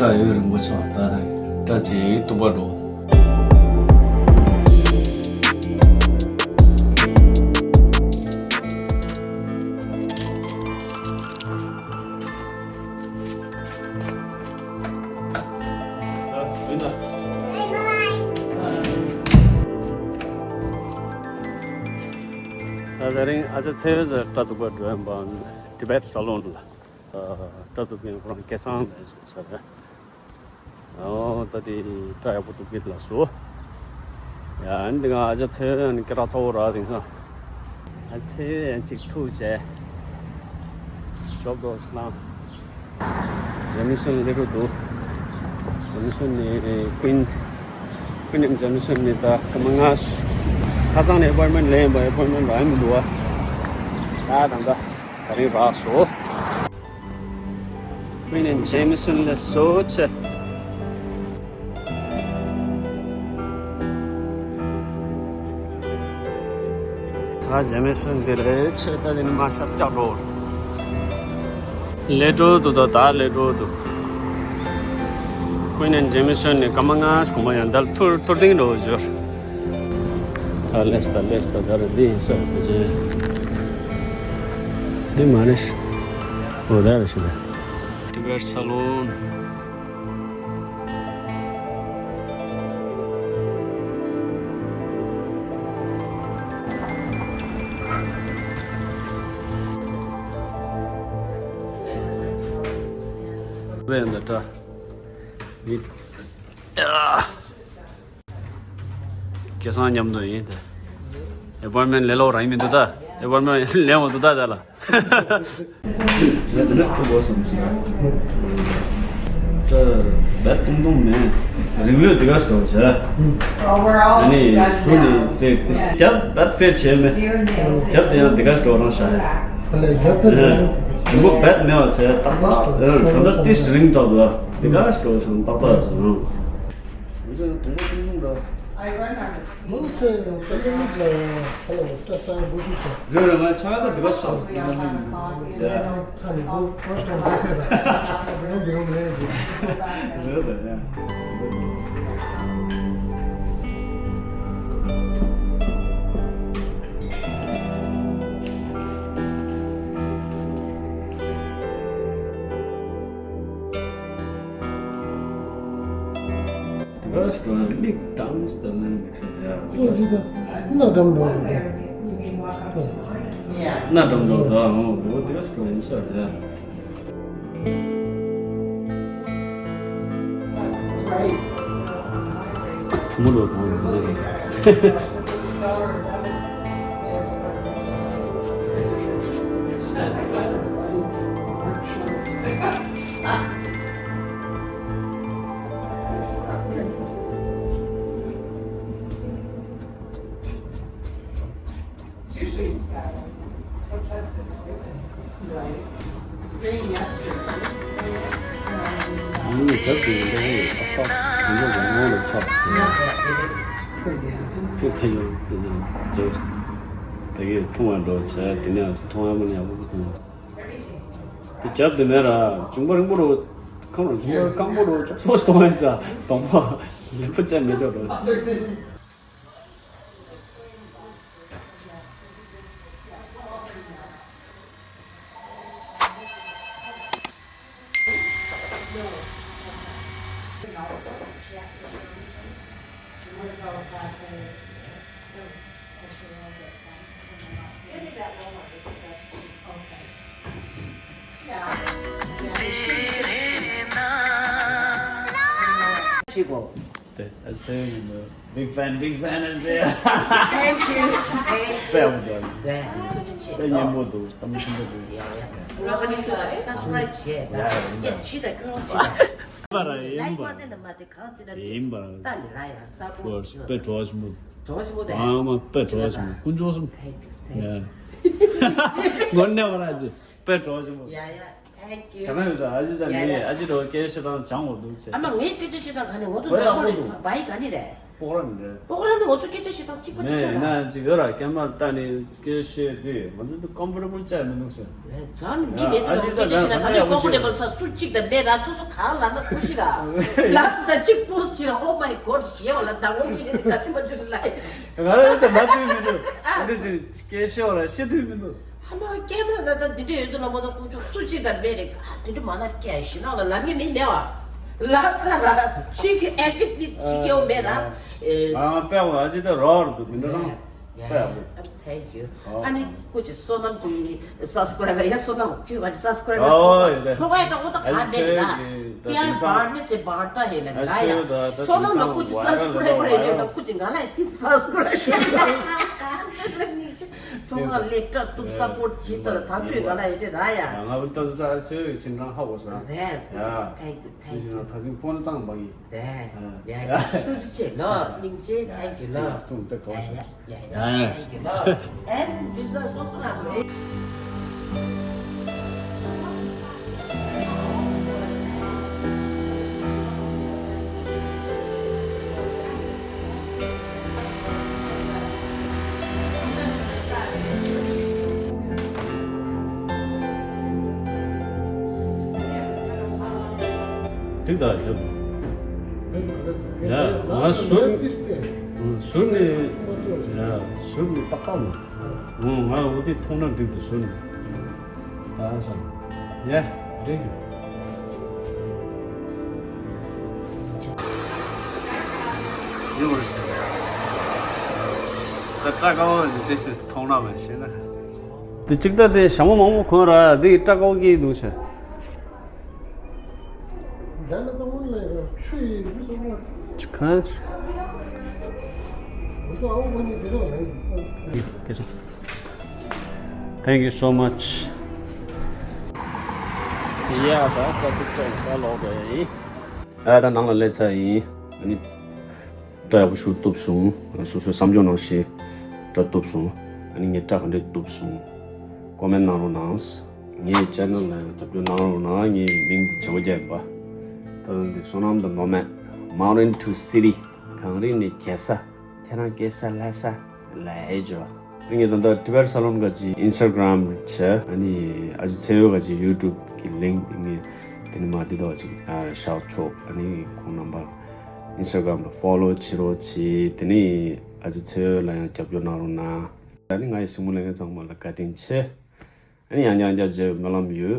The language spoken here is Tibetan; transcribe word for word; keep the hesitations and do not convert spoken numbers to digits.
སྐྲ་ཡོད་རིང་པོ་ཆགས་ད་རེད། སྐྲ་ཅིག་གཏུབ་པ་འགྲོ། ད་དེ་རིང་ཨ་ཅག་ཚེ་ཡོན་ཟེར་སྐྲ་གཏུབ་པར་འགྲོ་ཡིན་པ། Tibet Salon ལ། ཨ། སྐྲ་གཏུབ་མཁན་ཁོ་རང་སྐལ་བཟང་ལགས་སུ་ཟེར། ཨོ་ད་དེ་སྐྲ་ཡག་པོ་གཏུབ་མཁན་ལགས་སུ། ཡ་ཨ་ནི་འདི་ག་ཨ་ཅག་ཚེ་ཡོན་ནི་སྐད་གྲགས་ཚ་བོ་ར་དེང་སང་། ཨ་ཚེ་ཡོན་ཅིག་ཐུག་བྱས། ཇོབ་དོ་ཤི་ལང་། ཇེ་མི་སོན་ལི་རུ་འདུག་ཇེ་མི་སོན་ནི་ཀུན། ཀུན་ནི་ཇེ་མི་སོན་ནི་ད་སྐར་མ་ལྔ། ཁ་སང་ནས་ཨེ་པོའིན་མེན་ཊི་ལེན་པ། ཨེ་པོའིན་མེན་ཊི་རག་མི་འདུག་བ། ད་ད་ད་ག་རེ་རག་སོ། ཀུན་ནི་ཇེ་མི་སོན་ལ་སོ་ཆེ། ད་ཇེ་མི་སོན་འདི་རེད་ཆེ། ད་འདི་ནི་མ་ཤ་སྐྱག་འགྲོ། ལེ་འགྲོ་འདུག་ད་ད་ལེ་འགྲོ་འདུག་ཀུན་ནི་ཇེ་མི་སོན་ནི་སྐར་མ་ལྔ་གོང་མ་ཡང་ད་ཐུར་ཐུར་ཏིང་འགྲོ་འབྱོར། ད་ལེས་ད་ལེས་ད་ད་རེད། འདི་ཡིན་ས་རེད་ཅེ། འདི་མ་རེད། འོ་ད་རེད་ཤི་ད། Tibet Salon། བས་འདི་ད་ནི། ཡ། སྐལ་བཟང་མཉམ་དུ་ཡིན་ད། ཨེ་པོའིན་མེན་ཊི་ལེན་ལོ་རང་ཡིན་མི་འདུག་ད། ཨེ་པོའིན་མེན་ཊི་ལེན་འོ་འདུག་ད་ད་ལ། ང་དེ་འདྲ་སྟོན་དགོས་བསམ་སོང་། ད་བད་ཏུང་ཏུང་མེད། རིང་ལོས་དེ་ག་སྟོན་བྱ། ཨ་ནི་སུ་ནི་ཕེག་དེ་རྒྱབ་བད་ཕེག་བྱས་མེད། རྒྱབ་དེ་ཡང་དེ་ག་སྟོན་རང་བྱ། ཨ་ལས་རྒྱབ་དེ་རིང་པོ་བད་མེད་པ་བྱས་ཏག་ཏག་ད་ལྟ་ཏིས་རིང་ཏོག་ད་དེ་ག་སྟོན་བྱ་ཏག་ཏག་བྱ། ང་ཚོ་དུང་པ་ཏུང་ཏུང་ད། མང་ཆེ་བ་ཀ་ལི་ལུག་ལ་ཧ་ལ་བ་སྐྲ་བཟང་པོ་ཞིག་བྱས། རེད་རེད། ང་ཆ་ག་འདི་ག་ཤག་ཡ། ཚ་ནི་འདུག་ཕར་སྟོང་འདུག་ཕེབས་པ། འདི་རུང་འདི་རུང་ལེན་ཅིག་རེད་ད་ཡ། Because the limit times the limit yeah. ན་འགྲམ་འགྲོ་རེད། ན་འགྲམ་འགྲོ་ད་འོ་འོ་དེ་ག་སྤྲོ་ཡིན་ས་རེད། བུ་མོ་ལོ་དང་ཟེར་རེད། Usually, uh, sometimes it's women, right? Very yesterday. ཨ་ནི་ད་དུང་འདི་ཧེ་ཨ་ཕ་དེ་ཚོ་གི་ངོ་ལ་ཆགས་སོང་། ཁྱོད་ཚེ་ཡོད་དེ་ཚོ་ཇོགས་དེ་གས་མཐོང་བ་འགྲོ་བྱས་དེ་ནས་མཐོང་བ་མིན་ཡག་པོ་མཐོང་། དེ་རྒྱབ་དེ་མེད་ར་འབྱུང་པ་རིང་པོ་རུ་ཁམས་རུ་འབྱུང་པ་སྐམ་པོ་རུ་བཅུག་སོགས་གཏོང་ཡ་ཅག་གདོང་པ་ལེན་པོ་བཅད་མེད་ཅོག་འགྲོ། Big fan, big fan ཨ་ཟེར་ཡིན་ནོ། Thank you. དཔེ་ཡག་པོ་འདུག་དཔེ་སྙན་པོ་འདུག་གཏམ་ཤིན་ཏུ་འདུག་ཡ་ཡ། ར་བ་ནི་ཁྱོད་ལ་སབ་སི་ཀ་རབ་བྱས། ཡ་ཡ། ཡ་ཕྱི་དང་ཁྱོད་རང་ཕྱི་དང་། ལ་ཡིན་པ་ར་ཡིན་པ། ལ་ཡིན་པ་ལྟ་ནི་མ་དེ་གང་དེ་ལ་ཡིན་པ་ར། ལྟ་ནི་ལ་ཡ་ས་པོ་ཡོད། དཔེ་བྲོ་བ་ཆེན་པོ། བྲོ་བ་ཆེན་པོ་དེ། ཨ་མ་དཔེ་བྲོ་བ་ཆེན་པོ་དཀོན་མཆོག་གསུམ། Thank you, thank you. ཡ། ངོ་ནས་བ་ར་ཅི། དཔེ་བྲོ་བ་ཆེན་པོ། ཡ་ཡ། Thank you. ཇ་ཁང་ཡོད་ད་ཨ་ཅི་ད་ཡ་ནི་ཡ། ཨ་ཅི་རོ་སྐད་ཆ་དང་ཅང་འོ་འདུག་ཚེ། ཨ་མ་ངའི་སྐད་ཆ་བཤད་སྟངས་ག་ནས་ངོ་ཚོ་བོད་ཡག་པོ་འདུག་བའི་ག་ནི་རེད། པོག་ར་མི་འདྲ། པོག་ར་ནི་ང་ཚོ་སྐད་ཆ་བཤད་སྟངས་གཅིག་པ་གཅིག་རྐྱང་ར། ཡིན་ན་ཅིག་ཡོད་ར། ཀེམ་ར་ལྟ་ནས་སྐད་བཤད་དུས་ང་ཚོ་འདི་ཀོམ་ཕོར་ཊེ་བལ་ཅིག་མི་འདུག་ཟེར། རེད། རྩ་ནས་མི་མེད་དུས་ཨ་ལ་ཅིག་ད་སྐད་ཆ་བཤད་ན་ད་ལས་ཀོམ་ཕོར་ཊེ་བལ་ཚ་སུ་གཅིག་དང་མེད་ར། སོ་སོ་གང་ལབ་ན་ཁུ་ཤི་ར། ལབ་ས་ད་གཅིག་པོ་སི་ལ། Oh my God ཞེས་བ་ལ་ད་ངོ་མི་རེད། ད་ཐུ་མ་ཅུ་ལ་ལ། ང་ལ་ད་ལབ་ཐུབ་མི་འདུག་ཨ་འདི་ཅིག་སྐད་བཤད་བ་ལ་བཤད་ཐུབ་མི་འདུག་ཧ་མ་ཀེམ་ར་ལ་ད་འདི་འདྲ་ཡོད་དུ་ལ་མོ་ད་ཀུ་ཅུ་སུ་གཅིག་དང་མེད་རེད། ཨ་འདི་འདྲ་མ་ལབ་ཀྱ་ཞི་ན་ལ་ལབ་ངེས་མི་མེད་བ། ལབ་ས་ར་གཅིག་གི་ཨེ་ཀི་ནི་ཅི་སྐྱེ་བོ་མེད་ར། ཨེ། ང་དཔེ་བ་ཨ་ཅི་ད་རོ་རུ་འདུག་མི་འདྲ་རང་། Yeah, yeah, yeah. Thank you. ཨ་ནི་ཀུ་ཅི་བསོད་ནམས་ཀྱི་སབ་སི་ཀ་རའེ་བར་ཡ་བསོད་ནམས་ཁྱོད་ང་ཅི་སབ་སི་ཀ་རའེ་བར་ཨོ་ཡོད་དེ། ཁྱོད་ང་ཡ་ད་འོ་ད་ག་མེད་ར། ཨ་ཅི་ད་པི་ཡར་བར་ནི་སེ་བར་ད་ཧེ་ལ་ཨ་ཅི་ད་ད་བསོད་ནམས་ལ་ཀུ་ཅི་སབ་སི་ཀ་རའེ་བར་ཡ་ལ་ཀུ་ཅི་ང་ལ་ཡ་ཏི་སབ་སི་ཀ་རའེ་བར་ཚོ་ང་ལེགས་དྲག་ཏུ་སབ་པོར་ཊི་བྱེད་དར་ད་དུས་ང་ལ་ཡ་ཅི་ར་ཡ། ང་བུ་ཏ་ཏུ་ས་ཨ་ཚོའི་ཆིན་ཀྲང་ཧ་གོ་ས། རེད། ཡ། Thank you, thank you. ད་ཅིག་ཕོན་བཏང་བ་ཡིན། རེད། ཡ་ཡ་ཐུགས་རྗེ་ཆེ་ལོ། སྙིང་རྗེ། Thank you ལོ། ཐུགས་དཔེ་གོ་ཡ་ས། ཡ་ཡ་ཡ། Thank you ལོ། And this is also not འགྲིག་ད་ཞབས། ཡ་ང་ཟུར་ཟུར་ནས་ཡ་ཟུར་ནས་ཏག་ཏག་མ། ང་འོ་དེ་མཐོང་ན་འགྲིག་འདུག་ཟུར་ནས། ད་ས། ཡ། འགྲིག་ཡོད་རེད། ད་སྐྲ་དཀར་པོ་འདི་ཞིག་མཐོང་ན་མ་ཤེས་ན། དེ་གཅིག་ད་དེ་ཞྭ་མོ་མང་པོ་གོན་ར་དེ་སྐྲ་དཀར་པོ་སྐྱེས་འདུག་ཤ། ཁ། Thank you so much. ཡ་ད་སྐྲ་གདུགས་ཚད་ད་ལོག་པ་ཡིན། ཨ་ད་ནང་ལ་སླེབས་ཚར་ཡིན། ཨ་ནི་སྐྲ་ཡག་པོ་ཞིག་གཏུབ་སོང་། སོ་སོའི་བསམ་སྦྱོར་ནང་བཞིན་སྐྲ་གཏུབ་སོང་། ཨ་ནི་ངས་སྐྲ་ག་འདྲས་གཏུབ་སོང་། ཀོ་མེན་ཊི་གནང་རོགས་གནང་། ངའི་ཆེ་ནལ་ལ་རྒྱབ་སྐྱོར་གནང་རོགས་གནང་། ངའི་མིང་འདི་བྱ་བ་རྒྱག་ཡིན་པ། ད་ལྟ་འདི་བསོད་ནམས་དང་ནོ་མེད། Mountain to City། གངས་རི་ནས་རྒྱལ་ས། ཁྱེད་རང་སྐྱེ་ས་ལྷ་ས་ལ་ཨེ་འཇོ། ངས་ད་ལྟ་ཊི་བེཊ་སཱ་ལོན་ག་ཅིག་ཨིན་སི་ཊ་གྷི་རམ་བྱས། ཨ་ནི་ཨ་ཅེ་ཚེ་ཡོད་ག་ཅིག་ཡུ་ཊུབ་གི་ལིངྐ་ངས་དེ་ནས་མ་དེ་དག་ཅིག་ཨ་བཞག་ཆོག་ཨ་ནི་ཁོང་རྣམ་པ་ཨིན་སི་ཊ་གྷི་རམ་ལ་ཕོ་ལོ་བྱེད་རོགས་བྱེད། དེ་ནས་ཨ་ཅེ་ཚེ་ཡོད་ལ་ཡང་རྒྱབ་སྐྱོར་གནང་རོགས་གནང་། ཨ་ནི་ང་ཡི་གཟིགས་མོ་ལྷན་རྒྱས་ཚང་མ་ལ་བཀའ་དྲིན་ཆེ། ཨ་ནི་ཡང་བསྐྱར་ཡང་བསྐྱར་མཇལ་བའི་སྨོན་ལམ་ཡོད།